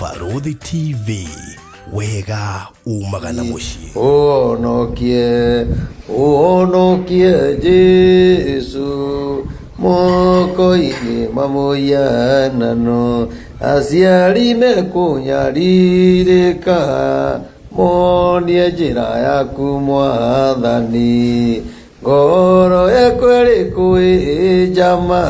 Barũthi TV, wega umaga na mũciĩ. Ũhonokie, ũhonokie Jesu moko-inĩ ma mũhianano. Aciari mekũnyarirĩka, monie njĩra yaku Mwathani. Ngoro yakwa ĩrĩ kwĩnjama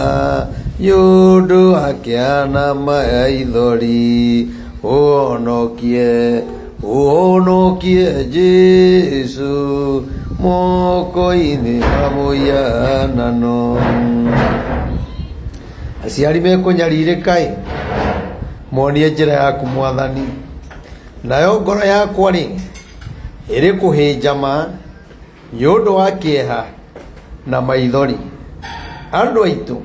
nĩ ũndũ wa kĩana maithori. Ũhonokie, ũhonokie Jesu moko-inĩ ma mũhianano. Aciari mekũnyarirĩka ĩ, monie njĩra yaku Mwathani. Nayo ngoro yakwa-rĩ, ĩrĩ kũhĩnjama Nĩ ũndũ wa kĩeha na maithori. Andũ aitũ,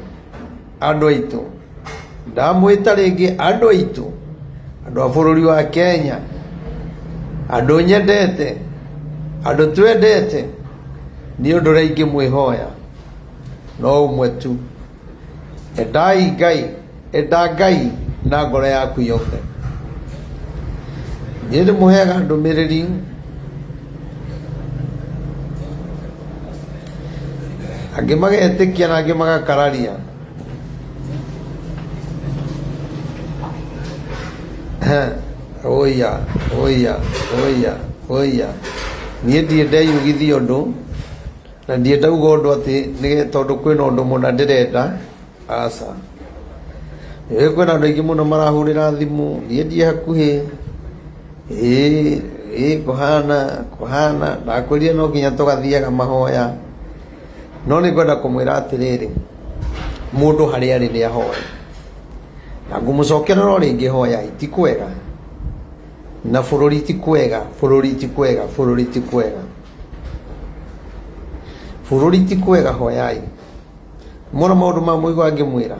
andũ aitũ, ndamwĩta rĩngĩ andũ aitũ, andũ a bũrũri wa Kenya, andũ nyendete, andũ twendete, nĩ ũndũ ũrĩa ingĩmwĩhoya no ũmwe tu, endai Ngai, enda Ngai na ngoro yaku yothe. Niĩ ndĩmũheaga ndũmĩrĩri angĩ magetĩkia na angĩ magakararia. Ũia ũia ũia ũia, niĩ ndirĩ ndeyugithia ũndũ na ndirĩ ndauga ũndũ atĩ nĩ tondũ kwĩna ũndũ mũna ndĩrenda, aca. Ĩĩ kwĩna andũ aingĩ mũno marahũrĩra thimũ, niĩ ndirĩ hakuhĩ, ĩĩ ĩĩ kũhana kũhana, ndakwĩrire no nginya tũgathiaga mahoya, no nĩ ngwenda kũmwĩra atĩrĩrĩ, mũndũ harĩa arĩ nĩ ahoe, na ngũmũcokerera o rĩngĩ hoyai, ti kwega, na bũrũri ti kwega, bũrũri ti kwega, bũrũri ti kwega, bũrũri ti kwega hoyai. Mona maũndũ maya mũigua ngĩmwĩra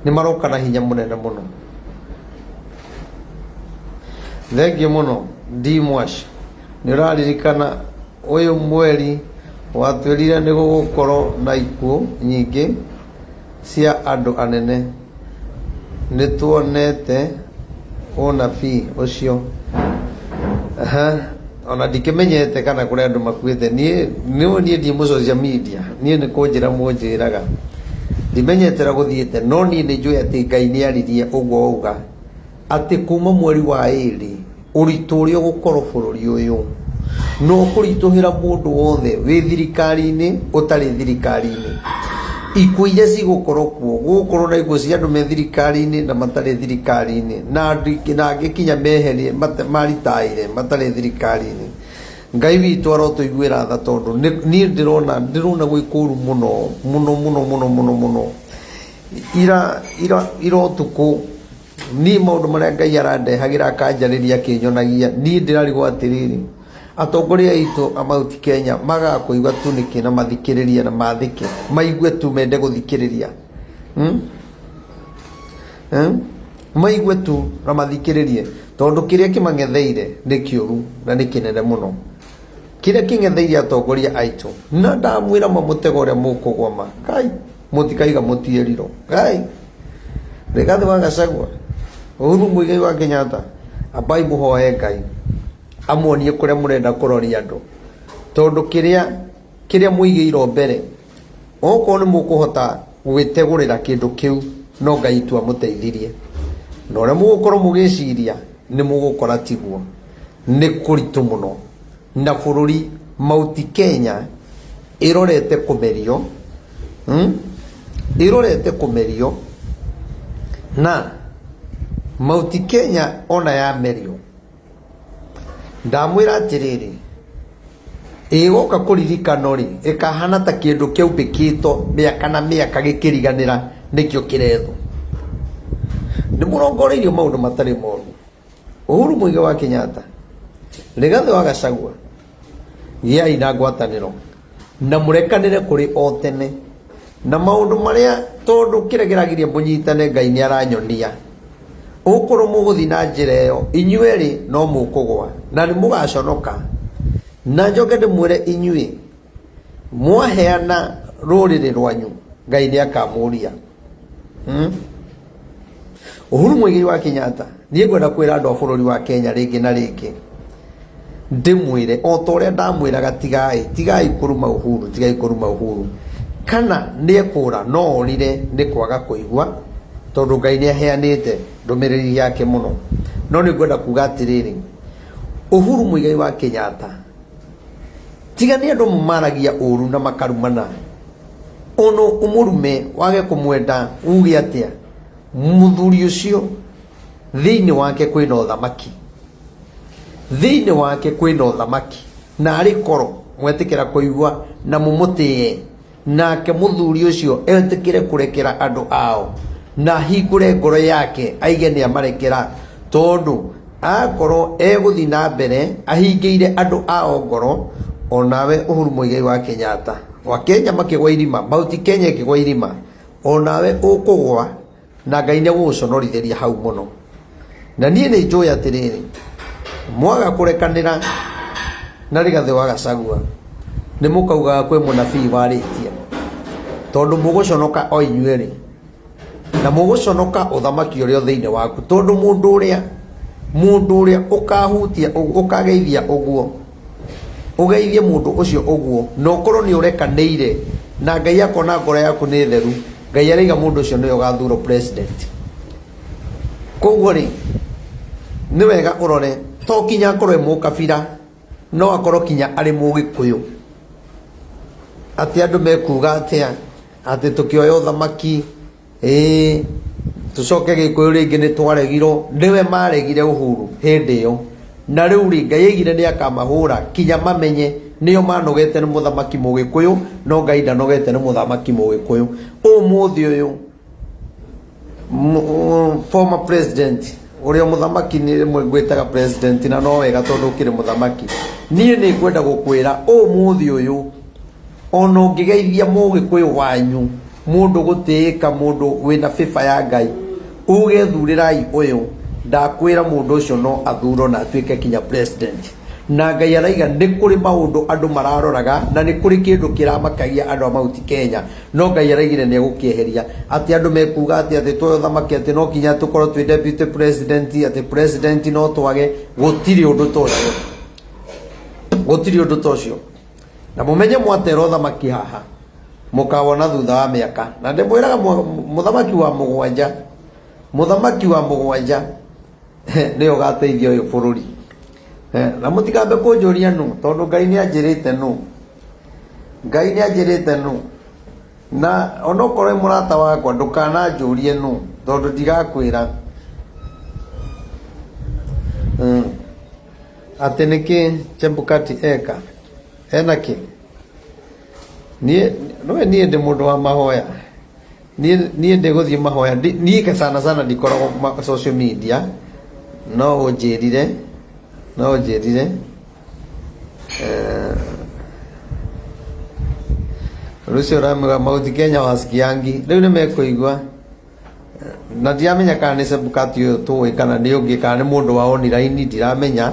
nĩ maroka na hinya mũnene mũno. Thengiũ mũno D Mwash, nĩ ũraririkana ũyũ mweri watwĩrire nĩ gũgũkorwo na ikuũ nyingĩ cia andũ anene. Nĩtuonete ũnabii ũcio. Aha, ona ndikĩmenyete kana kũrĩ andũ makuĩte. Niĩ nĩũĩ niĩ ndirĩ mũ social media, niĩ nĩ kũnjĩra mũnjĩraga. Ndimenyete ũrĩa gũthiĩte, no niĩ nĩ njũĩ atĩ Ngai nĩ aririe ũguo wauga. Atĩ kuma mweri wa ĩrĩ ũritũ ũrĩa ũgũkorwo bũrũri ũyũ no ũkũritũhĩra mũndũ wothe wĩ thirikari-inĩ ũtarĩ thirikari-inĩ. Ikuũ iria cigũkorwo kuo, gũgũkorwo na ikuũ cia andũ me thirikari-inĩ na matarĩ thirikari-inĩ, na andũ na angĩ kinya meherie maritaire matarĩ thirikari-inĩ. Ngai witũ arotũiguĩra tha tondũ niĩ ndĩrona ndĩrona gwĩ kũru mũno mũno mũno mũno mũno mũno. Ira ira ira ũtukũ niĩ maũndũ marĩa Ngai arandehagĩra akanjarĩria akĩnyonagia niĩ ndĩrarigwo atĩrĩrĩ, atongoria aitũ a Mount Kenya magaga kũigua tu nĩkĩ na mathikĩrĩrie na mathĩke, maigue tu mende gũthikĩrĩria, hmm? Hmm? Maigue tu na mathikĩrĩrie tondũ kĩrĩa kĩmang'etheire nĩ kĩũru na nĩ kĩnene mũno. Kĩrĩa kĩng'etheire atongoria aitũ na ndamwĩra ma mũtego ũrĩa mũkũgwa ma kai mũtikaiga mũtiĩrirwo kai Rigathi wa Gachagua, Uhuru Muigai wa Kenyatta, ambai mũhoe Ngai amuonie kũrĩa mũrenda kũroria andũ tondũ kĩrĩa kĩrĩa mũigĩirwo mbere okorwo nĩ mũkũhota gwĩtegũrĩra kĩndũ kĩu no Ngai tu amũteithirie na ũrĩa mũgũkorwo mũgĩciria nĩ mũgũkora tiguo nĩ kũritũ mũno na bũrũri Mount Kenya ĩrorete kũmerio, ĩrorete kũmerio na Mount Kenya ona yamerio, ndamwĩra atĩrĩrĩ, ĩgoka kũririkanwo rĩ, ĩkahana ta kĩndũ kĩaumbĩkĩtwo mĩaka na mĩaka gĩkĩriganĩra nĩkĩo kĩrethwo. Nĩ mũrongoreirio maũndũ matarĩ moru. Uhuru Muigai wa Kenyatta, Rigathĩ wa Gachagua, gĩai na ngwatanĩro na mũrekanĩre kũrĩ o tene na maũndũ marĩa tondũ kĩrĩa kĩragiria mũnyitane Ngai nĩ aranyonia ũkorwo mũgũthiĩ na njĩra ĩyo inyuerĩ no mũkũgwa na nĩ mũgaconoka na njoke ndĩmwĩre inyuĩ mwaheana rũrĩrĩ rwanyu Ngai nĩ akamũria, hmm? Uhuru Muigai wa Kenyatta, niĩ ngwenda kwĩra andũ a bũrũri wa Kenya rĩngĩ na rĩngĩ, ndĩmwĩre o ta ũrĩa ndamwĩraga, tigai tigai kũruma Uhuru, tigai kũruma Uhuru. Kana nĩ ekũra no orire nĩ kwaga kũigua, tondũ Ngai nĩ aheanĩte ndũmĩrĩri yake mũno. No nĩ ngwenda kuga atĩrĩrĩ, Uhuru Muigai wa Kenyatta, tiga nĩ andũ maragia ũru na makarumana, ono ũmũrume wage kũmwenda uge atĩa, mũthuri ũcio thĩinĩ wake kwĩna ũthamaki, thĩinĩ wake kwĩna ũthamaki, na arĩ koro mwetĩkĩra kũigua na mũmũtĩe, nake mũthuri ũcio etĩkĩre kũrekera andũ ao na hingũre ngoro yake aige nĩ amarekera, tondũ akorwo egũthiĩ na mbere ahingĩire andũ ao ngoro, onawe Uhuru Muigai wa Kenyatta, wa Kenya makĩgwa irima, Mount Kenya ĩkĩgwa irima, onawe ũkũgwa na Ngai nĩ egũgũconorithĩria hau mũno. Na niĩ nĩ njũĩ atĩrĩrĩ, mwaga kũrekanĩra na Rigathĩ wa Gachagua nĩ mũkaugaga kwĩ mũnabii warĩtie, tondũ mũgũconoka o inyuerĩ, na mũgũconoka ũthamaki ũrĩa thĩinĩ waku, tondũ mũndũ ũrĩa ũkahutia ũkageithia ũguo, ũgeithie mũndũ ũcio ũguo, na ũkorwo nĩ ũrekanĩire na Ngai akona ngoro yaku nĩ theru, Ngai araiga mũndũ ũcio nĩwe ũgathurwo president. Koguo rĩ, nĩ wega ũrore, to kinya akorwo e mũkabira, no akorwo kinya arĩ mũgĩkũyũ, atĩ andũ mekuga atĩa, atĩ tũkĩoya ũthamaki, ĩĩ tũcoke gĩkũyũ rĩngĩ nĩ twaregirwo, nĩwe maregire Uhuru hĩndĩ ĩyo, na rĩu rĩ Ngai aigire nĩ akamahũra kinya mamenye nĩo manogete nĩ mũthamaki mũgĩkũyũ, no Ngai ndanogete nĩ mũthamaki mũgĩkũyũ. Ũmũthĩ ũyũ former president ũrĩa mũthamaki nĩ rĩmwe ngwĩtaga president, na no wega tondũ ũkĩrĩ mũthamaki, niĩ nĩ ngwenda gũkwĩra ũmũthĩ ũyũ, ona ũngĩgeithia mũgĩkũyũ wanyu, mũndũ gũtĩĩka, mũndũ wĩna bĩba ya Ngai, uge thurĩrai ũyũ, ndakwĩra mũndũ ũcio no athurwo na atuĩke kinya president. Na Ngai araiga nĩ kũrĩ maũndũ andũ mararoraga, na nĩ kũrĩ kĩndũ kĩramakagia andũ a Mount Kenya, no Ngai araigire nĩ egũkĩeheria. Atĩ andũ mekuga atĩ atĩ tuoya ũthamaki atĩ no kinya tũkorwo twĩ deputy president, atĩ president no twage, gũtirĩ ũndũ ta ũcio, gũtirĩ ũndũ ta ũcio. Na mũmenye mwatera ũthamaki haha mũkawona thutha wa mĩaka, na ndĩmwĩraga mũthamaki wa mũgwanja, mũthamaki wa mũgwanja nĩwe ũgateithia ũyũ bũrũri. Na mũtikambe kũnjũria nũ, tondũ Ngai nĩ anjĩrĩte nũ, Ngai nĩ anjĩrĩte nũ, na onokorwo wĩ mũrata wakwa ndũkananjũrie nũ, tondũ ndigakwĩra. Atĩ nĩkĩ Chebukati eka ena kĩ? Niĩ nĩwe niĩ ndĩ mũndũ wa mahoya, niĩ ndĩgũthiĩ mahoya, niĩ sana sana ndikoragwo social media, no ũnjĩrire, no ũnjĩrire rũcio ũramwĩra Mount Kenya wasikiangi, rĩu nĩ mekũigua. Na ndiramenya kana nĩ Chebukati ũyũ tũĩ kana nĩ ũngĩ, kana nĩ mũndũ wa online, ndiramenya,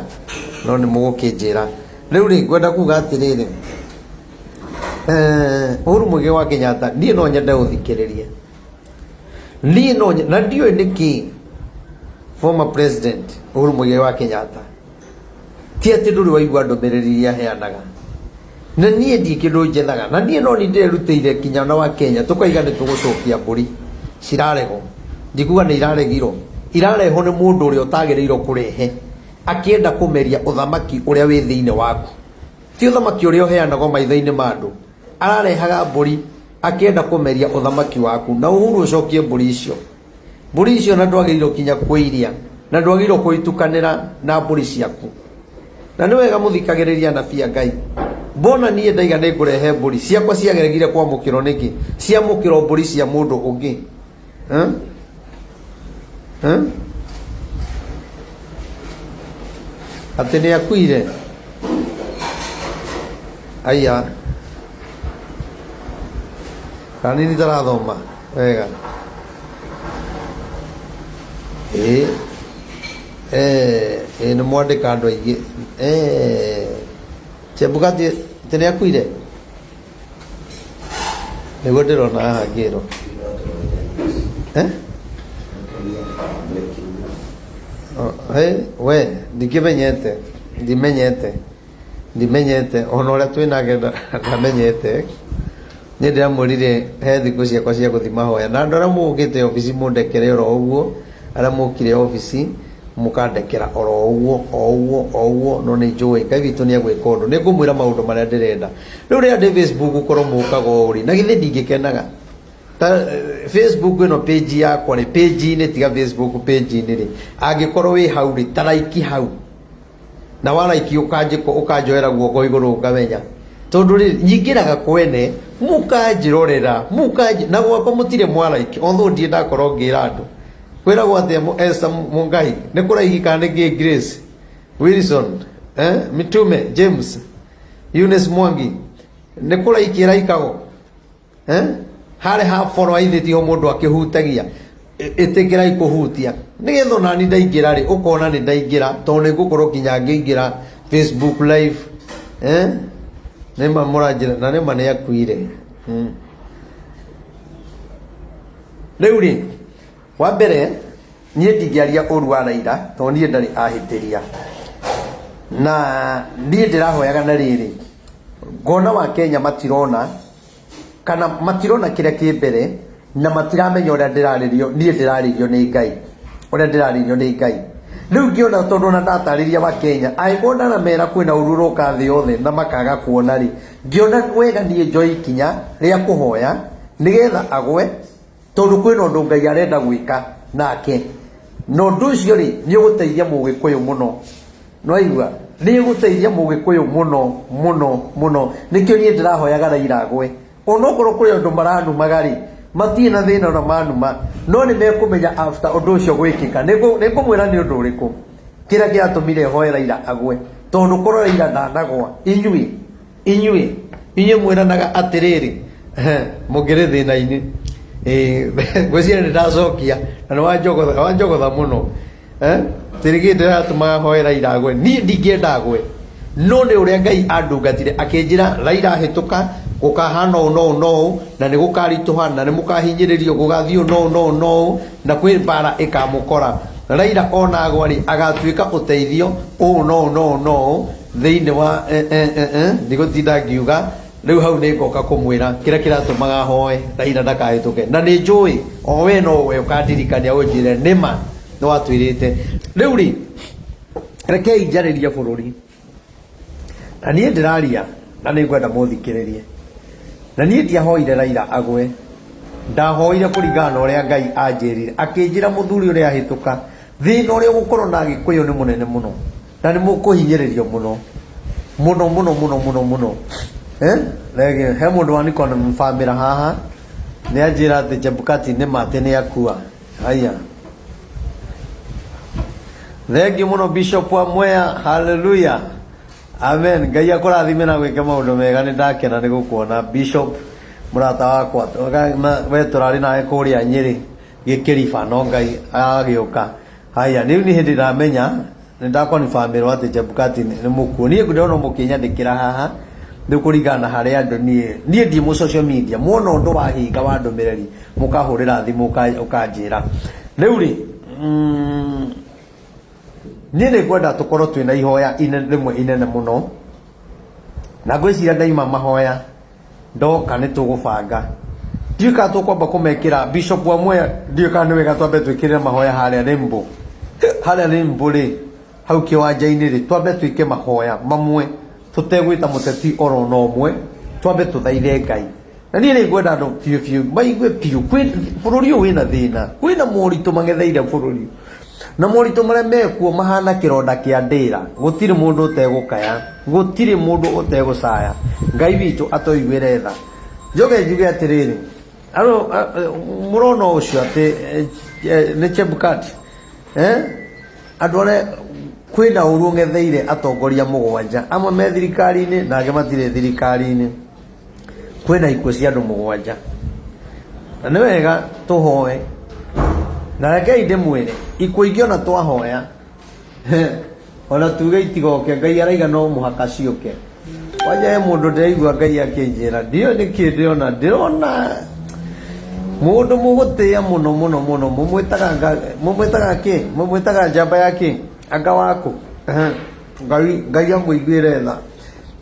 no nĩ mũgũkĩnjĩra. Rĩu rĩ, ngwenda kuga atĩrĩrĩ, Uhuru Muigai wa Kenyatta, niĩ no nyende ũthikĩrĩrie, niĩ no na ndiũĩ nĩkĩ former president Uhuru Muigai wa Kenyatta, ti atĩ ndũrĩ waigua ndũmĩrĩri iria aheanaga, na niĩ ndirĩ kĩndũ njethaga, na niĩ no niĩ ndĩrerutĩire kinya na wa Kenya tũkaiga nĩ tũgũcokia mbũri ciraregwo, ndikuga nĩ iraregirwo, irarehwo nĩ mũndũ ũrĩa ũtagĩrĩirwo kũrehe, akĩenda kũmeria ũthamaki ũrĩa wĩ thĩinĩ waku, ti ũthamaki ũrĩa ũheanagwo maitho-inĩ ma andũ, ararehaga mbũri akĩenda kũmeria ũthamaki waku, na Uhuru ũcokie mbũri icio, mbũri icio na ndwagĩrĩirwo kinya kũiria, na ndwagĩrĩirwo kũitukanĩra na mbũri ciaku. Na nĩ wega mũthikagĩrĩria anabii a Ngai. Mbona niĩ ndaiga nĩ ngũrehe mbũri ciakwa, ciaregire kwamũkĩrwo nĩkĩ? Ciamũkĩrwo mbũri cia mũndũ ũngĩ. Atĩ nĩ akuire? Aya, kana nĩ ndĩrathoma wega? Ĩĩ, ĩĩ nĩ mwandĩka andũ aingĩ. Chebukati atĩ nĩ akuire? Nĩguo ndĩrona haha ngĩrwo. Hey, we ndingĩmenyete, ndimenyete, ndimenyete ona ũrĩa twĩ nake ndamenyete. Niĩ ndĩramwĩrire he thikũ ciakwa cia gũthiĩ mahoya, na andũ arĩa mũkĩte obici mũndekere oro ũguo, arĩa mũkire obici mũkandekera oro ũguo, o ũguo, o ũguo, no nĩ njũĩ Ngai witũ nĩ egwĩka ũndũ. Nĩ ngũmwĩra maũndũ marĩa ndĩrenda. Rĩu rĩrĩa ndĩ Facebook korwo mũkaga ũũ rĩ, na githĩ ndingĩkenaga? Ta Facebook ĩno page yakwa rĩ, page-inĩ tiga Facebook page-inĩ rĩ, angĩkorwo wĩ hau rĩ, ta like hau. Na wa like ũkanjĩko ũkanjoera guoko igũrũ ngamenya. Tondũ rĩ, nyingĩraga kwene, mũkanjĩrorera, mũkanjĩ, na gwakwa mũtirĩ mwa like, although ndirĩ ndakorwo ngĩra andũ. Kwĩragwo atĩa Esther Mungai, nĩ kũraihi kana nĩ kĩ Grace, Wilson, Mitume, James, Eunice Mwangi, nĩ kũraiki ĩraikagwo? Harĩ ha follow aithĩ tiho mũndũ akĩhutagia. Ĩtĩkĩrai kũhutia nĩgetha onani ndaingĩra rĩ, ũkona nĩ ndaingĩra, tondũ nĩ ngũkorwo nginya ngĩingĩra Facebook live. Nĩma mũranjĩra na nĩma nĩ akuire. Rĩu rĩ, wa mbere niĩ ndingĩaria ũru wa Raila tondũ niĩ ndarĩ ahĩtĩria, na niĩ ndĩrahoyaga na rĩrĩ ngona wa Kenya matirona kana matirona kĩrĩa kĩ mbere na matiramenya ũrĩa ndĩrarĩrio. Niĩ ndĩrarĩrio nĩ Ngai, ũrĩa ndĩrarĩrio nĩ Ngai. Rĩu ngĩona tondũ ona ndatarĩria wa Kenya angĩkorwo ndaramera kwĩna ũru ũroka thĩ yothe na makaga kuona rĩ, ngĩona wega niĩ njoe ikinya rĩa kũhoya nĩgetha agwe, tondũ kwĩna ũndũ Ngai arenda gwĩka nake, na ũndũ ũcio rĩ nĩ ũgũteithia mũgĩkũyũ mũno. Nĩwaigua? Nĩ ũgũteithia mũgĩkũyũ mũno mũno mũno. Nĩkĩo niĩ ndĩrahoyaga Raila agwe, onokorwo kũrĩ andũ maranumaga rĩ, matirĩ na thĩna ona manuma, no nĩ mekũmenya after ũndũ ũcio gwĩkĩka. Nĩ ngũmwĩra nĩ ũndũ ũrĩkũ kĩrĩa kĩratũmire hoe Raila agwe, tondũ korwo Raila ndanagwa, inyuĩ inyuĩ inyuĩ mwĩranaga atĩrĩrĩ, mũngĩrĩ thĩna-inĩ. Ngwĩciria nĩ ndacokia na nĩ wanjogotha, wanjogotha mũno. Tirigĩ ndĩratũmaga hoe Raila agwe, niĩ ndingĩenda agwe, no nĩ ũrĩa Ngai andungatire akĩnjĩra Raila ahĩtũka gũkahana ũũ no ũũ no ũũ, na nĩ gũkaritũha na nĩ mũkahinyĩrĩrio, gũgathiĩ ũũ no ũũ no ũũ no ũũ, na kwĩ mbara ĩkamũkora. Raila ona agwa rĩ, agatuĩka ũteithio ũũ no ũũ no ũũ no ũũ thĩinĩ wa ndigũtinda ngiuga rĩu hau nĩ ngoka kũmwĩra kĩrĩa kĩratũmaga hoe Raila ndakahĩtũke, na nĩ njũĩ o we no we ũkandirikania ũnjĩre nĩma nĩ watwĩrĩte. Rĩu rĩ, rekei njarĩrie bũrũri, na niĩ ndĩraria na nĩ ngwenda mũthikĩrĩrie. Na niĩ ndiahoire Raila agwe, ndahoire kũringana na ũrĩa Ngai anjĩrire, akĩnjĩra mũthuri ũrĩa ahĩtũka thĩna ũrĩa ũgũkorwo na Agĩkũyũ nĩ mũnene mũno, na nĩ mũkũhinyĩrĩrio mũno mũno mũno mũno mũno mũno. Rege he mũndũ wa Nikon mfamĩra haha nĩ anjĩra atĩ Chebukati nĩ ma atĩ nĩ akua. Haya, thengiũ mũno Bishop wa Mwea, haleluya, amen. Ngai akũrathime na gwĩke maũndũ mega. Nĩ ndakena nĩ gũkuona Bishop, mũrata wakwa. We tũrarĩ nawe kũrĩa Nyĩrĩ gĩkĩriba, no Ngai agagĩũka. Haya, rĩu nĩ hĩndĩ ndamenya nĩ ndakonfirmĩrwo atĩ Chebukati nĩ mũkuũ. Niĩ ndĩrona mũkĩnyandĩkĩra haha rĩu kũringana na harĩa andũ, niĩ ndiĩ mũ social media, muona ũndũ wahinga wa ndũmĩrĩri mũkahũrĩra thimũ ũkanjĩra. Rĩu rĩ, niĩ nĩ ngwenda tũkorwo twĩna ihoya rĩmwe inene mũno, na ngwĩciria ndaima mahoya ndoka nĩ tũgũbanga. Ndiũĩ kana tũkwamba kũmekĩra Bishop wa Mwea, ndiũĩ kana nĩ wega twambe twĩkĩrĩre mahoya harĩa Rainbow, harĩa Rainbow rĩ, hau kĩwanja-inĩ rĩ, twambe twĩke mahoya mamwe tũtegwĩta mũteti oro na ũmwe, twambe tũthaithe Ngai. Na niĩ nĩ ngwenda andũ biũ biũ maigue biũ kwĩ bũrũri ũyũ wĩna thĩna, kwĩna moritũ mang'etheire bũrũri, na moritũ marĩa mekuo mahana kĩronda kĩa ndĩra. Gũtirĩ mũndũ ũtegũkaya, gũtirĩ mũndũ ũtegũcaya. Ngai witũ atũiguĩre tha. Njoke njuge atĩrĩrĩ, mũrona ũcio atĩ nĩ Chebukati, andũ arĩa kwĩna ũru ũng'etheire atongoria mũgwanja, amwe me thirikari-inĩ na angĩ matirĩ thirikari-inĩ. Kwĩna ikuũ cia andũ mũgwanja, na nĩ wega tũhoe. Na rekei ndĩmwĩre, ikuũ ingĩ ona twahoya ona tuge itigoke, Ngai araiga no mũhaka ciũke. Kwanja he mũndũ ndĩraigua Ngai akĩnjĩra, ndiũĩ nĩkĩ ndĩrona, ndĩrona Mũndũ mũgũtĩĩa mũno mũno mũno mũmwĩtaga mũmwĩtaga kĩ? Mũmwĩtaga njamba ya kĩ? Anga waku? Ngai Ngai amũiguĩre tha.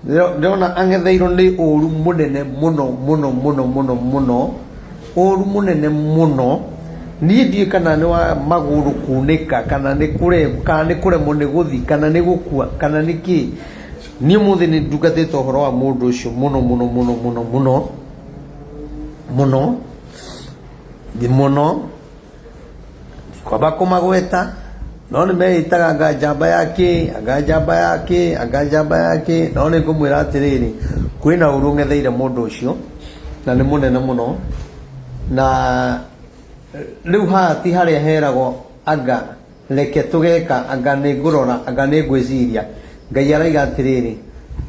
Ndĩrona ang'etheirwo nĩ ũru mũnene mũno mũno mũno mũno mũno, ũru mũnene mũno. Niĩ ndiũĩ kana nĩ wa magũrũ kunĩka, kana nĩ kana nĩ kũremwo nĩ gũthiĩ, kana nĩ gũkua, kana nĩ kĩ. Niĩ ũmũthĩ nĩ ndungatĩte ũhoro wa mũndũ ũcio mũno mũno mũno mũno mũno mũno mũno. Ndikwamba kũmagweta no nĩ meĩtaga anga njamba ya kĩ, anga njamba ya kĩ, anga njamba ya kĩ, no nĩ ngũmwĩra atĩrĩrĩ, kwĩna ũru ũng'etheire mũndũ ũcio na nĩ mũnene mũno. Na rĩu haha ti harĩa heragwo anga reke tũgeka, anga nĩ ngũrora, anga nĩ ngwĩciria. Ngai araiga atĩrĩrĩ,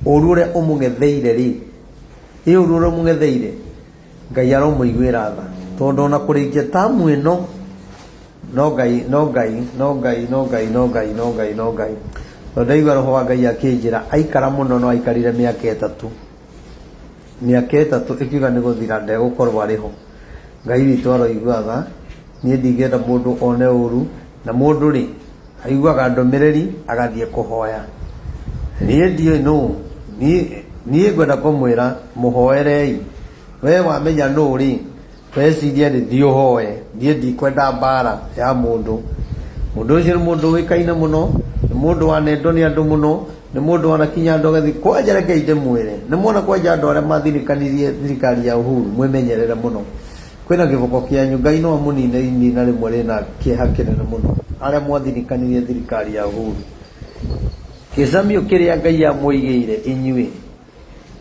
ũru ũrĩa ũmũng'etheire rĩ, ĩ ũru ũrĩa ũmũng'etheire Ngai aromũiguĩra tha tondũ ona kũrĩkia tamu ĩno no Ngai no Ngai no Ngai no Ngai no Ngai no Ngai no Ngai tondũ ndaigua roho wa Ngai akĩnjĩra aikara mũno no aikarire mĩaka ĩtatũ mĩaka ĩtatũ ĩkiuga nĩ gũthira ndegũkorwo arĩ ho. Ngai witũ aroigua tha, niĩ ndingĩenda mũndũ one ũru na mũndũ rĩ aiguaga ndũmĩrĩri agathiĩ kũhoya. Niĩ ndiũĩ nũ, niĩ ngwenda kũmwĩra mũhoerei. We wamenya nũ rĩ, weciria rĩ, thiĩ ũhoe. Niĩ ndikwenda mbara ya mũndũ. Mũndũ ũcio nĩ mũndũ ũĩkaine mũno, nĩ mũndũ wanendwo nĩ andũ mũno, nĩ mũndũ wanakinya andũ agathiĩ. Kwanja rekei ndĩmwĩre, nĩ mwona kwanja andũ arĩa mathirĩkanirie thirikari ya Uhuru, mwĩmenyerere mũno. Kwĩna kĩboko kĩanyu, Ngai no amũnine inina rĩmwe rĩna kĩeha kĩnene mũno, arĩa mwathinĩkanirie thirikari ya Uhuru. Kĩcamio kĩrĩa Ngai amũigĩire inyuĩ,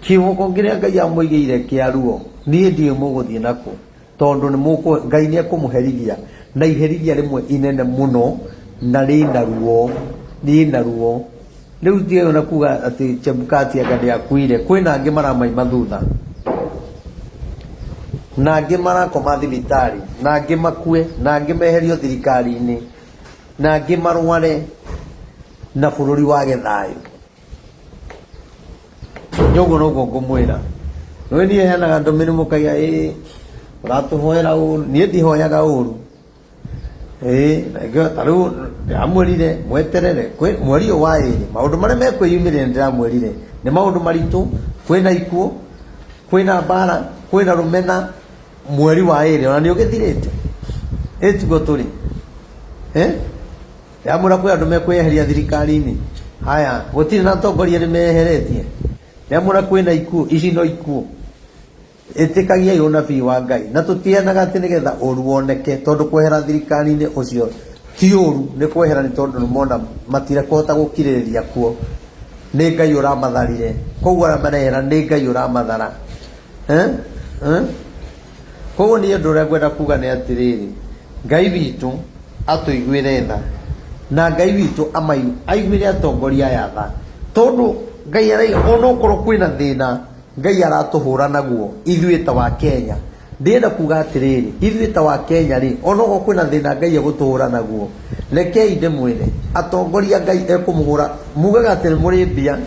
kĩboko kĩrĩa Ngai amũigĩire kĩa ruo, niĩ ndiũĩ mũgũthiĩ nakũ, tondũ nĩ mũkũ, Ngai nĩ ekũmũherithia na iherithia rĩmwe inene mũno na rĩna ruo, rĩna ruo. Rĩu tiga ona kuga atĩ Chebukati anga nĩ akuire, kwĩna angĩ maramaima thutha, na angĩ marakoma thibitarĩ, na angĩ makue, na angĩ meherio thirikari-inĩ, na angĩ marware, na bũrũri wage thayũ. Nĩ ũguo noguo ngũmwĩra. Nĩũĩ niĩ heanaga ndũmĩrĩri mũkaiga ĩĩ ũratũhoera ũru, niĩ ndihoyaga ũru. Ĩĩ ta rĩu ndĩramwĩrire mweterere mweri ũyũ wa ĩrĩ maũndũ marĩa mekwĩyumĩria nĩ ndĩramwĩrire nĩ maũndũ maritũ, kwĩna ikuũ, kwĩna mbara, kwĩna rũmena mweri wa ĩrĩ ona nĩ ũgĩthirĩte. Ĩ tiguo tũrĩ? Eh? Ndĩramwĩra kwĩ andũ mekwĩyeheria thirikari-inĩ. Haya, gũtirĩ na atongoria nĩ meyeheretie. Ndĩramwĩra kwĩna ikuũ, ici no ikuũ. Ĩtĩkagiai ũnabii wa Ngai na tũtiheanaga atĩ nĩgetha ũru woneke tondũ kwehera thirikari-inĩ ũcio ti ũru nĩ kwehera nĩ tondũ nĩmona matirekũhota gũkirĩrĩria kuo nĩ Ngai ũramatharire koguo arĩa marehera nĩ Ngai ũramathara eh? Eh? Koguo niĩ ũndũ ũrĩa ngwenda kuga nĩ atĩrĩrĩ, Ngai witũ atũiguĩre tha na Ngai witũ aiguĩre atongoria aya tha tondũ Ngai araiga onokorwo kwĩna thĩna Ngai aratũhũra naguo ithuĩ ta wa Kenya. Ndĩrenda kuga atĩrĩrĩ, ithuĩ ta wa Kenya rĩ, onokorwo kwĩna thĩna Ngai egũtũhũra naguo, rekei ndĩmwĩre, atongoria Ngai ekũmũhũra, mugaga atĩ nĩ mũrĩ mbia,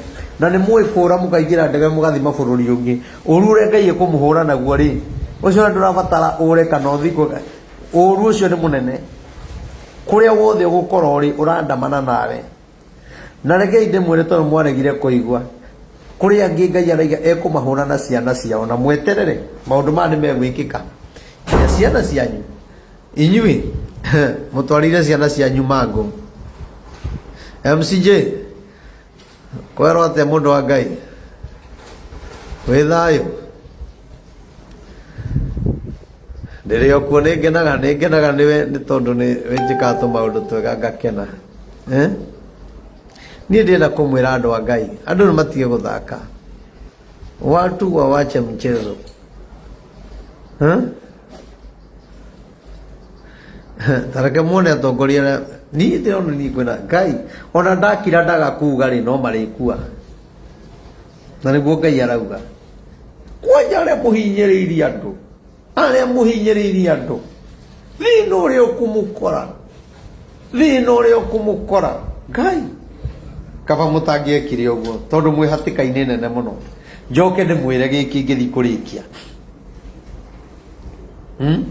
na nĩ mũĩ kũra mũkaingĩra ndege mũgathiĩ mabũrũri ũngĩ, ũru ũrĩa Ngai ekũmũhũra naguo rĩ, ũcio ona ndũrabatara ũre kana ũthiĩ kũ, ũru ũcio nĩ mũnene. Kũrĩa wothe ũgũkorwo ũrĩ, ũrandamana nawe. Na rekei ndĩmwĩre tondũ mwaregire kũigua, kũrĩ angĩ Ngai araiga ekũmahũra na ciana ciao, na mweterere maũndũ maya nĩ megwĩkĩka. Nginya ciana cianyu, inyuĩ mũtwarĩire ciana cianyu mangũ. MCJ, kwerwo atĩa mũndũ wa Ngai? Wĩ thayũ? Ndĩrĩ o kuo nĩ ngenaga nĩ ngenaga nĩwe nĩ tondũ nĩ wĩnjĩkaga tũmaũndũ twega ngakena. Eh? Niĩ ndĩrenda kũmwĩra andũ a Ngai, andũ nĩ matige gũthaka. Watu wawache mchezo. Eh? Ta reke muone atongoria arĩa niĩ ndĩrona niĩ kwĩna Ngai ona ndakira ndaga kuga rĩ no marĩkua. Na nĩguo Ngai arauga. Kwanja arĩa mũhinyĩrĩirie andũ, arĩa mũhinyĩrĩirie andũ, thĩna ũrĩa ũkũmũkora, thĩna ũrĩa ũkũmũkora, Ngai kaba mũtangĩekire ũguo tondũ mwĩ hatĩka-inĩ nene mũno. Njoke ndĩmwĩre gĩkĩ ngĩthiĩ kũrĩkia. Hmm?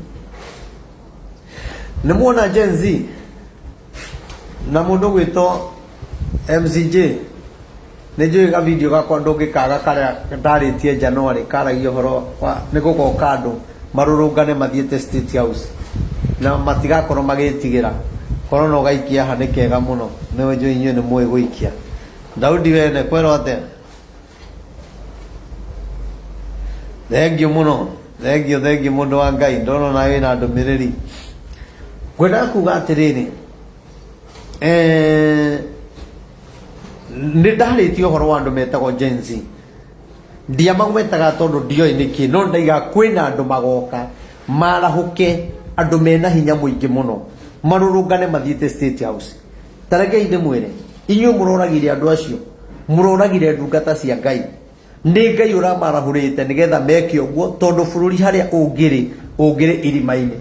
Nĩ muona Gen Z na mũndũ gwĩtwo MCJ nĩ njũĩ ga video gakwa ndũngĩkaga karĩa ndarĩtie January karagia ũhoro wa nĩ gũgoka andũ marũrũngane mathiĩte State House na matigakorwo magĩtigĩra korwo no gaikia haha nĩ kega mũno nĩ njũĩ inyuĩ nĩ mũĩ gũikia. Daudi wene kwerwo atĩa? Thengio mũno, thengio thengio mũndũ wa Ngai, ndona ona wĩna ndũmĩrĩri. Ngwendaga kuga atĩrĩrĩ, nĩ ndarĩtie ũhoro wa andũ metagwo Gen Z. Ndiamagwetaga tondũ ndioĩ nĩkĩ, no ndaiga kwĩna andũ magoka marahũke, andũ mena hinya mũingĩ mũno, marũrũngane mathiĩte State House. Ta rekei ndĩmwĩre, inyuĩ mũroragire andũ acio, mũroragire ndungata cia Ngai. Nĩ Ngai ũramarahũrĩte nĩgetha meke ũguo, tondũ bũrũri harĩa ũngĩrĩ, ũngĩrĩ irima-inĩ.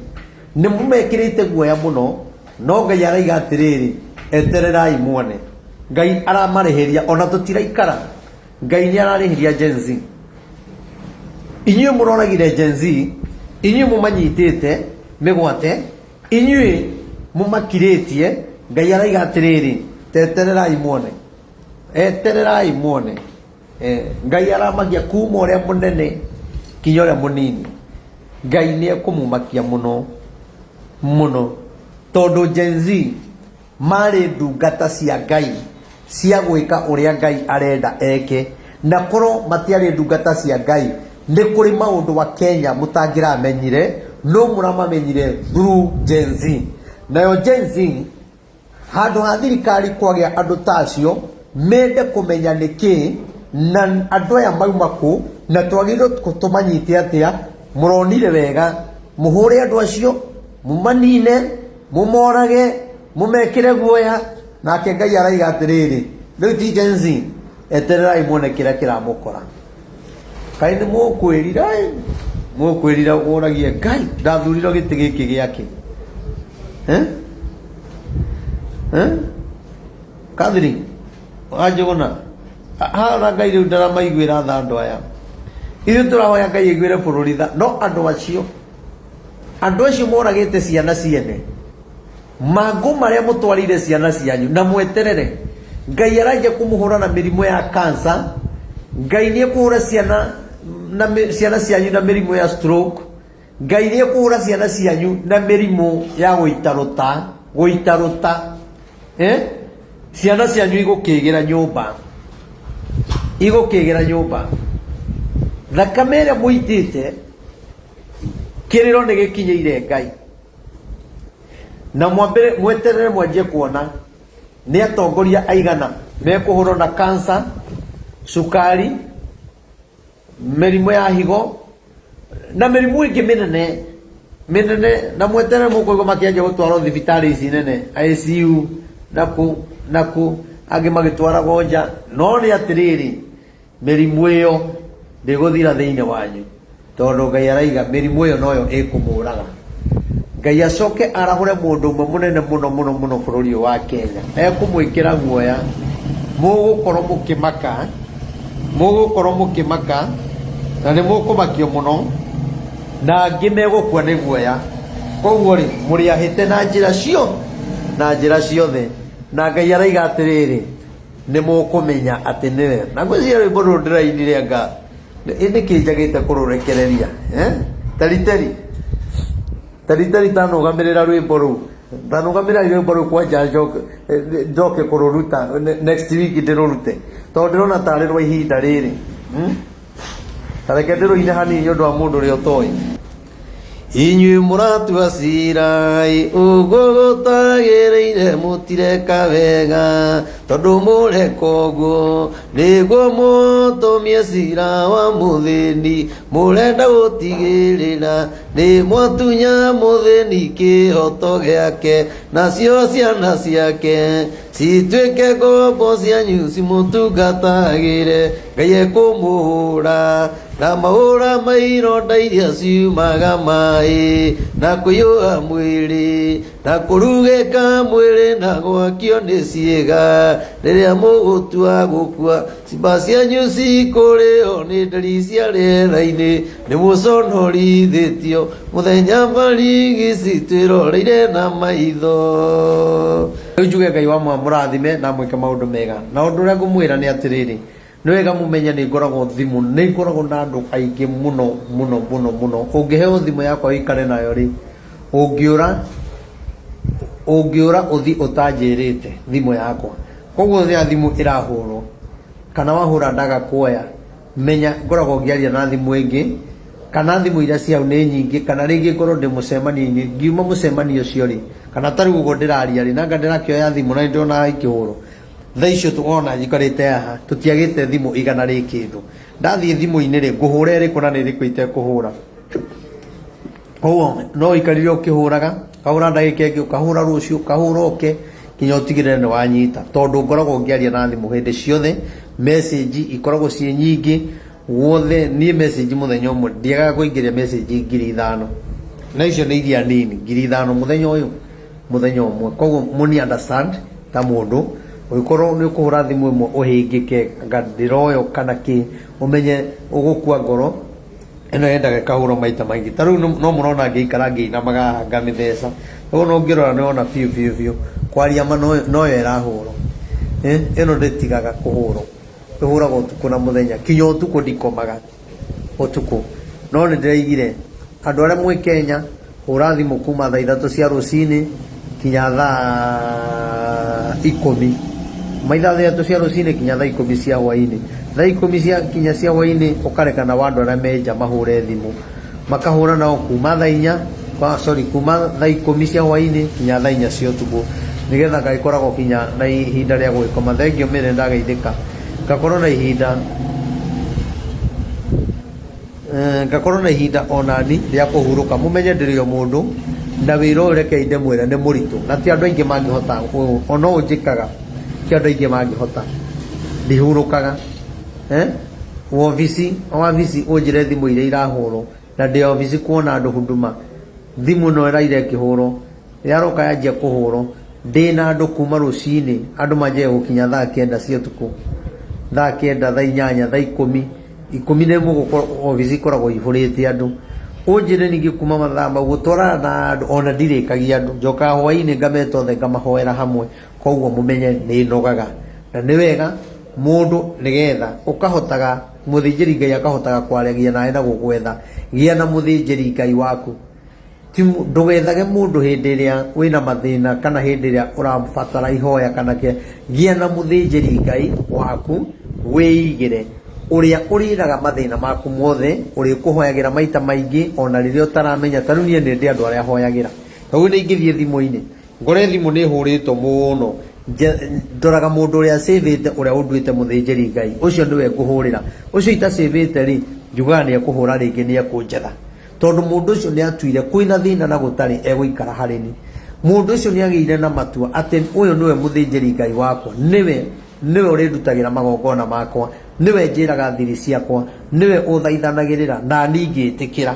Nĩ mũmekĩrĩte guoya mũno, no Ngai araiga atĩrĩrĩ, etererai muone. Ngai aramarĩhĩria, ona tũtiraikara. Ngai nĩ ararĩhĩria Gen Z. Inyuĩ mũroragire Gen Z, inyuĩ mũmanyitĩte mĩgwate, inyuĩ mũmakirĩtie, Ngai araiga atĩrĩrĩ, tetererai muone. Etererai muone. Ngai aramakia kuma ũrĩa mũnene kinya ũrĩa mũnini. Ngai nĩ ekũmũmakia mũno mũno, tondũ Gen Z marĩ ndungata cia Ngai cia gwĩka ũrĩa Ngai arenda eke, na korwo matiarĩ ndungata cia Ngai nĩ kũrĩ maũndũ wa Kenya mũtangĩramenyire, no mũramamenyire through Gen Z. Nayo Gen Z handũ ha thirikari kwagĩa andũ ta acio mende kũmenya nĩkĩ na andũ aya mauma kũ na twagĩrĩirwo tũmanyite atĩa, mũronire wega mũhũre andũ acio, mũmanine, mũmorage, mũmekĩre guoya. Nake Ngai araiga atĩrĩrĩ, rĩu ti Gen Z, etererai muone kĩrĩa kĩramũkora. Kaĩ nĩ mũkwĩrira ĩ, mũkwĩrira ũragie Ngai ndathurirwo gĩtĩ gĩkĩ gĩake. Eh? Eh? Catherine, Wanjũgũna, haha Ngai rĩu ndaramaiguĩra tha andũ aya. Ithuĩ tũrahoya Ngai aiguĩre bũrũri tha, no andũ acio, andũ acio moragĩte ciana ciene, mangũ marĩa mũtwarĩire ciana cianyu na mweterere, Ngai aranjia kũmũhũra na mĩrimũ ya cancer, Ngai nĩ ekũhũra ciana na ciana cianyu na mĩrimũ ya stroke, Ngai nĩ ekũhũra ciana cianyu na mĩrimũ ya gũitarũta, gũitarũta. Ciana cianyu igũkĩgĩra nyũmba, igũkĩgĩra nyũmba. Thakame ĩrĩa mũitĩte, kĩrĩro nĩ gĩkinyĩire Ngai. Na mwambĩre mweterere mwanjie kuona nĩ atongoria aigana mekũhũrwo na cancer, cukari, mĩrimũ ya higo na mĩrimũ ĩngĩ mĩnene mĩnene, na mweterere mũkũigua makĩanjia gũtwarwo thibitarĩ ici nene ICU na kũ na kũ, angĩ magĩtwaragwo nja. No nĩ atĩrĩrĩ, mĩrimũ ĩyo ndĩgũthira thĩinĩ wanyu, tondũ Ngai araiga mĩrimũ ĩyo noyo ĩkũmũraga. Ngai acoke arahũre mũndũ ũmwe mũnene mũno mũno mũno bũrũri ũyũ wa Kenya, ekũmwĩkĩra guoya, mũgũkorwo mũkĩmaka, mũgũkorwo mũkĩmaka, na nĩ mũkũmakio mũno, na angĩ megũkua nĩ guoya. Koguo rĩ, mũrĩ ahĩte na njĩra cio, na njĩra ciothe. Na Ngai araiga atĩrĩrĩ, nĩ mũkũmenya atĩ nĩwe. Na ngwĩciria rwĩmbo rũrũ ndĩrainire anga nĩkĩ njagĩte kũrũrekereria? Teriteri, teriteri tanũgamĩrĩra rwĩmbo rũu, tanũgamĩrĩra rwĩmbo rũu kwanja njoke kũrũruta next week ndĩrũrute, tondũ ndĩrona tarĩ rwa ihinda rĩrĩ. Ta reke ndĩrũine hanini nĩ ũndũ wa mũndũ ũrĩa ũtoĩ. Inyuĩ mũratua cira ũguo gũtagĩrĩire, mũtireka wega, tondũ mũreka ũguo nĩguo mũtũmie cira wa mũthĩni. Mũrenda gũtigĩrĩra nĩ mwatunya mũthĩni kĩhoto gĩake, nacio ciana ciake cituĩke ngombo cianyu cimũtungatagĩre. Ngai ekũmũhũra na mahũra ma ironda iria ciumaga maĩ, na kũiyũha mwĩrĩ, na kũrugĩka mwĩrĩ, na gwakio nĩ ciĩga rĩrĩa mũgũtua gũkua. Ciimba cianyu cikũrĩo nĩ nderi cia rĩera-inĩ, nĩ mũconorithĩtio mũthenya barigici twĩroreire na maitho. Rĩu njuge Ngai wa mũrathime na mwĩke maũndũ mega. Na ũndũ ũrĩa ngũmwĩra nĩ atĩrĩrĩ, nĩ wega mũmenye nĩ ngoragwo thimũ, nĩ ngoragwo na andũ aingĩ mũno mũno mũno mũno. Ũngĩheo thimũ yakwa ũikare nayo rĩ, ũngĩũra ũngĩũra ũthi ũtanjĩrĩte thimũ yakwa. Koguo rĩrĩa thimũ ĩrahũrwo kana wahũra ndaga kuoya, menya ngoragwo ngĩaria na thimũ ĩngĩ kana thimũ iria ciĩ hau nĩ nyingĩ kana rĩngĩ ngorwo ndĩ mũcemanio-inĩ, ngiuma mũcemanio ũcio rĩ, kana ta rĩu ũguo ndĩraria rĩ, nanga ndĩrakĩoya thimũ na nĩ ndĩrona ikĩhũrwo. Thaa icio wona njikarĩte haha tũtiagĩte thimũ igana rĩ kĩndũ. Ndathiĩ thimũ-inĩ rĩ, ngũhũra ĩrĩkũ na nĩ ĩrĩkũ itekũhũra? Koguo no ũikarire ũkĩhũraga, ũkahũra ndagĩka ĩngĩ, ũkahũra rũciũ, ũkahũra ũke, nginya ũtigĩrĩre nĩ wanyita. Tondũ ngoragwo ngĩaria na thimũ hĩndĩ ciothe, message ikoragwo ciĩ nyingĩ, guothe, niĩ message mũthenya ũmwe ndiagaga kũingĩria message 5,000. Na icio nĩ iria nini, 5,000 mũthenya ũyũ, mũthenya ũmwe. Koguo mũni understand ta mũndũ, ũngĩkorwo nĩ ũkũhũra thimũ ĩmwe ũhĩngĩke, anga ndĩroywo kana kĩ, ũmenye ũgũkua ngoro, ĩno yendaga ĩkahũrwo maita maingĩ. Ta rĩu no mũrona ngĩikara ngĩinamaga haha ngamĩtheca. Ũguo no ũngĩrora nĩ wona biũ biũ biũ kwaria ma noyo ĩrahũrwo. Ĩno ndĩtigaga kũhũrwo. Ĩhũragwo ũtukũ na mũthenya. Kinya ũtukũ ndikomaga ũtukũ. No nĩ ndĩraigire andũ arĩa mwĩ Kenya hũra thimũ kuma thaa 3 cia rũcinĩ kinya thaa 10. Kuma thaa 3 cia rũcinĩ kinya thaa 10 cia hwainĩ. Thaa 10 cia kinya cia hwainĩ ũkareka nao andũ arĩa me nja mahũre thimũ. Makahũra nao kuma thaa 4, sorry, kuma thaa 10 cia hwainĩ kinya thaa 4 cia ũtukũ. Nĩgetha ngagĩkoragwo kinya na ihinda rĩa gũgĩkoma. Thengiũ Mary ndageithĩka. Ngakorwo na ihinda ngakorwo na ihinda onani rĩa kũhurũka. Mũmenye ndĩrĩ o mũndũ na wĩra ũyũ rekei ndĩmwĩre nĩ mũritũ na ti andũ aingĩ mangĩhota, ona ũũ njĩkaga ti andũ aingĩ mangĩhota. Ndihurũkaga. Wobici, wabici ũnjĩre thimũ iria irahũrwo na ndĩ obici kuona andũ huduma, thimũ ĩno ĩraire ĩkĩhũrwo, yaroka yanjia kũhũrwo, ndĩna andũ kuma rũcinĩ, andũ manjagia gũkinya thaa 9 cia ũtukũ, thaa 9, thaa 8, thaa 10, 11 obici ikoragwo ihũrĩte andũ. Ũnjĩre ningĩ kuma mathaa mau gũtwarana na andũ ona ndirĩkagia andũ, njokaga hwainĩ ngameta othe ngamahoera hamwe, koguo mũmenye nĩ nogaga. Na nĩ wega mũndũ nĩgetha ũkahotaga mũthĩnjĩri Ngai akahotaga kwaragia nawe na gũgwetha, gĩa na mũthĩnjĩri Ngai waku. Ndũgethage mũndũ hĩndĩ ĩrĩa wĩna mathĩna kana hĩndĩ ĩrĩa ũrabatara ihoya kana kĩ, gĩa na mũthĩnjĩri Ngai waku wĩigĩre ũrĩa ũrĩraga mathĩna maku mothe, ũrĩkũhoyagĩra maita maingĩ ona rĩrĩa ũtaramenya. Ta rĩu niĩ nĩ ndĩ andũ arĩa hoyagĩra. Ta rĩu nĩ ingĩthiĩ thimũ-inĩ ngore thimũ nĩ ĩhũrĩtwo mũno, ndoraga mũndũ ũrĩa cĩvĩte ũrĩa ũnduĩte mũthĩnjĩri Ngai, ũcio nĩwe ngũhũrĩra. Ũcio itacĩvĩte rĩ, njugaga nĩ ekũhũra rĩngĩ nĩ ekũnjetha. Tondũ mũndũ ũcio nĩ atuire kwĩna thĩna na gũtarĩ egũikara harĩ ni. Mũndũ ũcio nĩ agĩire na matua atĩ ũyũ nĩwe mũthĩnjĩri Ngai wakwa, nĩwe nĩwe ũrĩndutagĩra magongona makwa, nĩwe njĩraga thiri ciakwa, nĩwe ũthaithanagĩrĩra na niĩ ngĩtĩkĩra.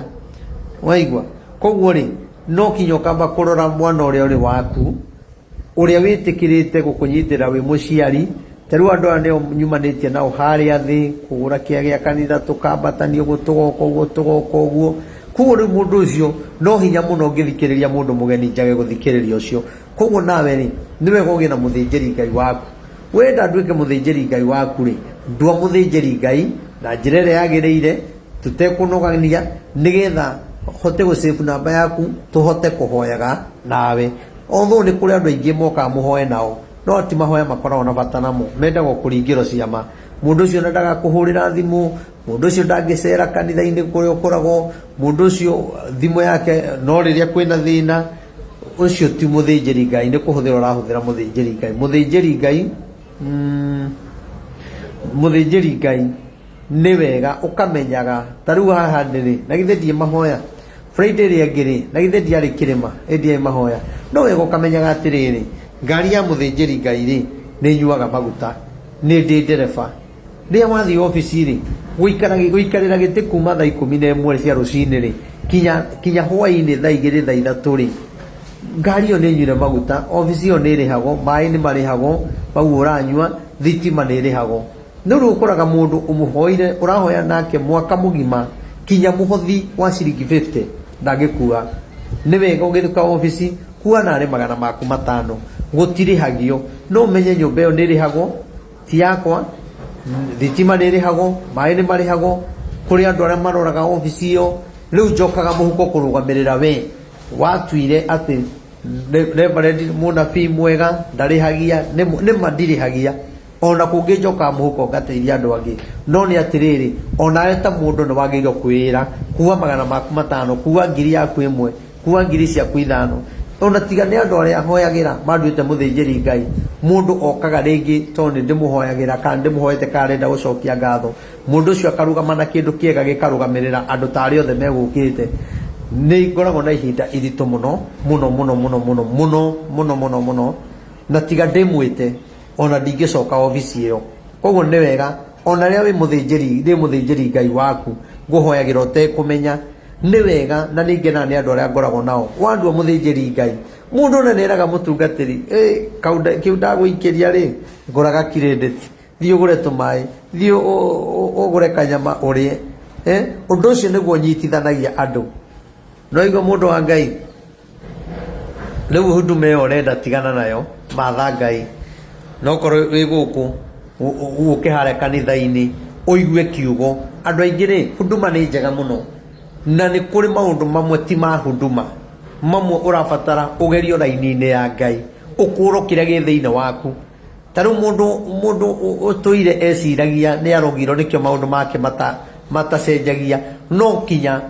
Waigua? Koguo rĩ, no kinya ũkamba kũrora mwana ũrĩa ũrĩ waku, ũrĩa wĩtĩkĩrĩte gũkũnyitĩrĩra wĩ mũciari. Ta rĩu andũ aya nĩo nyumanĩtie nao harĩa thĩ, kũgũra kĩa gĩa kanitha, tũkambatania ũguo, tũgoka ũguo, tũgoka ũguo. Koguo rĩu mũndũ ũcio no hinya mũno ũngĩthikĩrĩria mũndũ mũgeni njage gũthikĩrĩria ũcio. Koguo nawe rĩ, nĩ wega ũgĩe na mũthĩnjĩri Ngai waku. Wenda nduĩke mũthĩnjĩri Ngai waku rĩ, ndua mũthĩnjĩri Ngai na njĩra ĩrĩa yagĩrĩire, tũtekũnogania, nĩgetha hote gũ save namba yaku, tũhote kũhoyaga nawe. Although nĩ kũrĩ andũ aingĩ mokaga mũhoe nao, no ti mahoya makoragwo na bata namo, mendaga o kũringĩrwo ciama. Mũndũ ũcio ona ndagakũhũrĩra thimũ, mũndũ ũcio ndangĩcera kanitha-inĩ kũrĩa ũkoragwo, mũndũ ũcio thimũ yake no rĩrĩa kwĩna thĩna, ũcio ti mũthĩnjĩri Ngai, nĩ kũhũthĩra ũrahũthĩra mũthĩnjĩri Ngai. Mũthĩnjĩri Ngai, mũthĩnjĩri Ngai nĩ wega ũkamenyaga, ta rĩu haha ndĩ rĩ, na githĩ ndirĩ mahoya? Friday ĩrĩa ĩngĩ rĩ, na githĩ ndiarĩ kĩrĩma, ĩ ndiarĩ mahoya? No wega ũkamenyaga atĩrĩrĩ, ngari ya mũthĩnjĩri Ngai rĩ, nĩ ĩnyuaga maguta, nĩ ndĩ ndereba. Rĩrĩa wathiĩ obici rĩ, gũikarĩra gĩtĩ kuma thaa 11 cia rũcinĩ rĩ, kinya hwainĩ thaa 2 thaa 3 rĩ, ngari ĩyo nĩ ĩnyuire maguta, obici ĩyo nĩ ĩrĩhagwo, maĩ nĩ marĩhagwo, mau ũranyua, thitima nĩ ĩrĩhagwo. No rĩu ũkoraga mũndũ ũmũhoire ũrahoya nake mwaka mũgima kinya mũhothi wa ciringi 50 ndangĩkua. Nĩ wega ũgĩthũka obici kua narĩ magana maku matano, gũtirĩhagio. No ũmenye nyũmba ĩyo nĩ ĩrĩhagwo, ti yakwa, thitima nĩ ĩrĩhagwo, maĩ nĩ marĩhagwo, kũrĩ andũ arĩa maroraga obici ĩyo. Rĩu njokaga mũhuko kũrũgamĩrĩra we watuire atĩ Reverend mũnabii mwega ndarĩhagia, nĩ ma ndirĩhagia, ona kũngĩ njokaga mũhuko ngateithia andũ angĩ. No nĩ atĩrĩrĩ, onawe ta mũndũ nĩ wagĩrĩirwo kwĩĩra kuua magana maku matano, kuua ngiri yaku ĩmwe, kuua ngiri ciaku ithano. Ona tiga nĩ andũ arĩa hoyagĩra manduĩte mũthĩnjĩri Ngai, mũndũ okaga rĩngĩ tondũ nĩ ndĩmũhoyagĩra kana ndĩmũhoete kana arenda gũcokia ngatho, mũndũ ũcio akarũgama na kĩndũ kĩega gĩkarũgamĩrĩra andũ ta arĩa othe megũkĩte. Nĩ ngoragwo na ihinda iritũ mũno mũno mũno mũno mũno mũno mũno mũno mũno, na tiga ndĩmwĩte ona ndingĩcoka obici ĩyo. Koguo nĩ wega ona rĩrĩa wĩ mũthĩnjĩri, ndĩ mũthĩnjĩri Ngai waku, ngũhoyagĩra ũtekũmenya, nĩ wega na nĩ ngenaga nĩ andũ arĩa ngoragwo nao. Wandua mũthĩnjĩri Ngai, mũndũ ona nĩ eraga mũtungatĩri, kaũndũ kĩu ndagũikĩria rĩ, ngũraga credit, thiĩ ũgũre tũmaĩ, thiĩ ũgũre kanyama ũrĩe. Ũndũ ũcio nĩguo ũnyitithanagia andũ. No igua mũndũ wa Ngai, rĩu huduma ĩyo ũrenda tigana nayo, matha Ngai. No korwo wĩ gũkũ, ũke harĩa kanitha-inĩ, ũigue kiugo. Andũ aingĩ rĩ, huduma nĩ njega mũno. Na nĩ kũrĩ maũndũ mamwe ti ma huduma. Mamwe ũrabatara ũgerio raini-inĩ ya Ngai, ũkũrwo kĩrĩa gĩ thĩinĩ waku. Ta rĩu mũndũ ũtũire eciragia nĩ arogirwo nĩkĩo maũndũ make matacenjagia, no kinya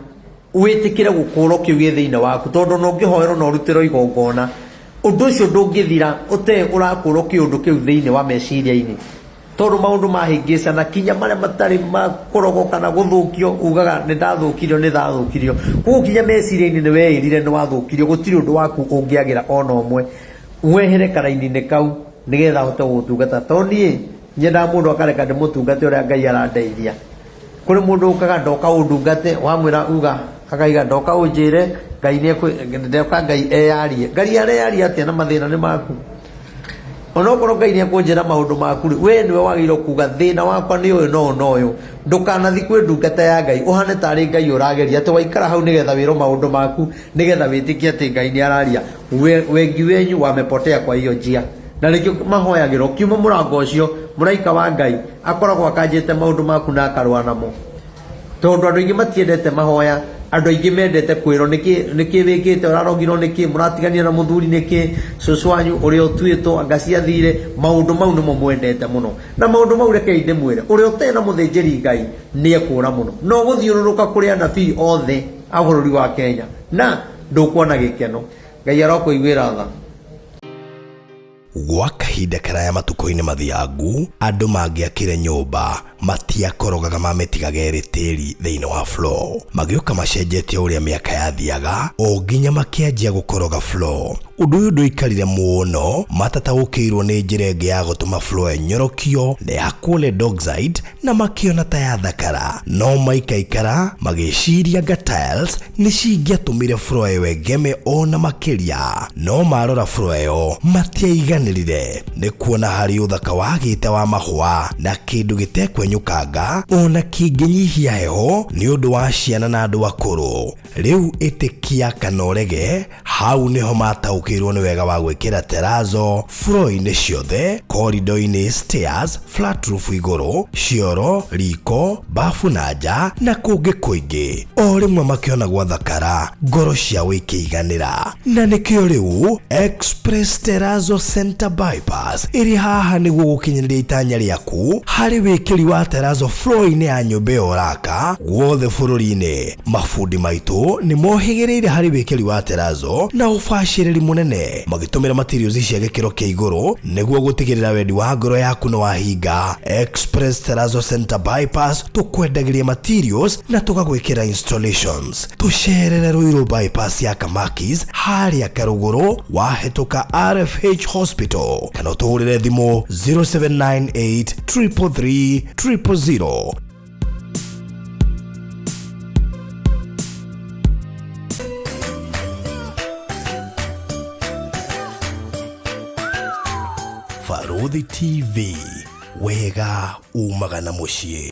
wĩtĩkĩre gũkũrwo kĩu gĩ thĩinĩ waku, tondũ ona ũngĩhoerwo na ũrutĩrwo igongona, ũndũ ũcio ndũngĩthira ũte ũrakũrwo kĩũndũ kĩu thĩinĩ wa meciria-inĩ. Tondũ maũndũ mahĩngĩcana kinya marĩa matarĩ ma kũrogwo kana gũthũkio, ugaga nĩ ndathũkirio, nĩ ndathũkirio. Koguo kinya meciria-inĩ nĩ weĩrire nĩ wathũkirio, gũtirĩ ũndũ waku ũngĩagĩra ona ũmwe. Wehere karaini-inĩ kau nĩgetha ahote gũgũtungata. Tondũ niĩ nyendaga mũndũ akareka ndĩmũtungate ũrĩa Ngai arandeithia. Kũrĩ mũndũ ũkaga ndoka ũndungate, wamwĩra uga akaiga ndoka ũnjĩre Ngai nĩ ndoka Ngai eyarie. Ngai areyaria atĩa na mathĩna nĩ maku? Onokorwo Ngai nĩ ekũnjĩra maũndũ maku rĩ, we nĩwe wagĩrĩirwo kuga thĩna wakwa nĩ ũyũ na ũyũ na ũyũ. Ndũkanathiĩ kwĩ ndungata ya Ngai ũhane tarĩ Ngai ũrageria atĩ waikara hau nĩgetha wĩrwo maũndũ maku nĩgetha wĩtĩkie atĩ Ngai nĩ araria. Wengi wenyu wamepotea kwa hiyo njia. Na nĩkĩo mahoyagĩrwo ũkiuma mũrango ũcio, mũraika wa Ngai akoragwo akanjĩte maũndũ maku na akarũa namo. Tondũ andũ aingĩ matiendete mahoya, andũ aingĩ mendete kwĩrwo nĩkĩ wĩkĩte, ũrarogirwo nĩkĩ, mũratiganire na mũthuri nĩkĩ, cũcũ wanyu ũrĩa ũtuĩtwo anga ciathire, maũndũ mau nĩmo mwendete mũno. Na maũndũ mau rekei ndĩmwĩre, ũrĩa ũtarĩ na mũthĩnjĩri Ngai nĩ ekũra mũno. No gũthiũrũrũka kũrĩ anabii othe a bũrũri wa Kenya na ndũkuona gĩkeno. Ngai arokũiguĩra tha. Gwa kahinda karaya matukũ-inĩ mathiangu, andũ mangĩakire nyũmba matiakorogaga mamĩtigaga ĩrĩ tĩri thĩinĩ wa floor. Magĩũka macenjetie ũrĩa mĩaka yathiaga o nginya makĩanjia gũkoroga floor. Ũndũ ũyũ ndũikarire mũno, matataũkĩirwo nĩ njĩra ĩngĩ ya gũtũma floor ĩnyorokio na ĩhakwo lead oxide na makĩona ta yathakara. No maikaikara magĩciria anga tiles nĩ cingĩatũmire floor ĩyo ĩgeme ona makĩria. No marora floor ĩyo matiaiganĩrire nĩ kuona harĩ ũthaka wagĩte wa mahũa na kĩndũ gĩtekwenyũkanga ona kĩngĩnyihia heho nĩ ũndũ wa ciana na andũ akũrũ. Rĩu ĩtĩkia kana ũrege, hau nĩho mataũkĩirwo nĩ wega wa gwĩkĩra terrazzo floor-inĩ ciothe, corridor-inĩ, stairs, flat roof igũrũ, cioro, riko, bafu na nja na kũngĩ kũingĩ. O rĩmwe makĩona gwathakara, ngoro ciao ikĩiganĩra. Na nĩkĩo rĩu Express Terrazzo Center Bypass ĩrĩ haha nĩguo gũkinyanĩria itanya rĩaku harĩ wĩkĩri wa terrazzo floor-inĩ ya nyũmba ĩyo ũraka guothe bũrũri-inĩ. Mabundi maitũ nĩ mohĩgĩrĩire harĩ wĩkĩri wa terrazzo na ũbacĩrĩri mũnene magĩtũmĩra materials cia gĩkĩro kĩa igũrũ nĩguo gũtigĩrĩra wendi wa ngoro yaku nĩ wahinga. Express Terrazzo Center Bypass tũkwendagĩria materials na tũgagwĩkĩra installations. Tũcerere Ruiru Bypass ya Kamakis harĩa Karũgũrũ wahĩtũka RFH Hospital kana ũtũhũrĩre thimũ 0798 333 000. Barũthi TV. Wega umaga na mũciĩ.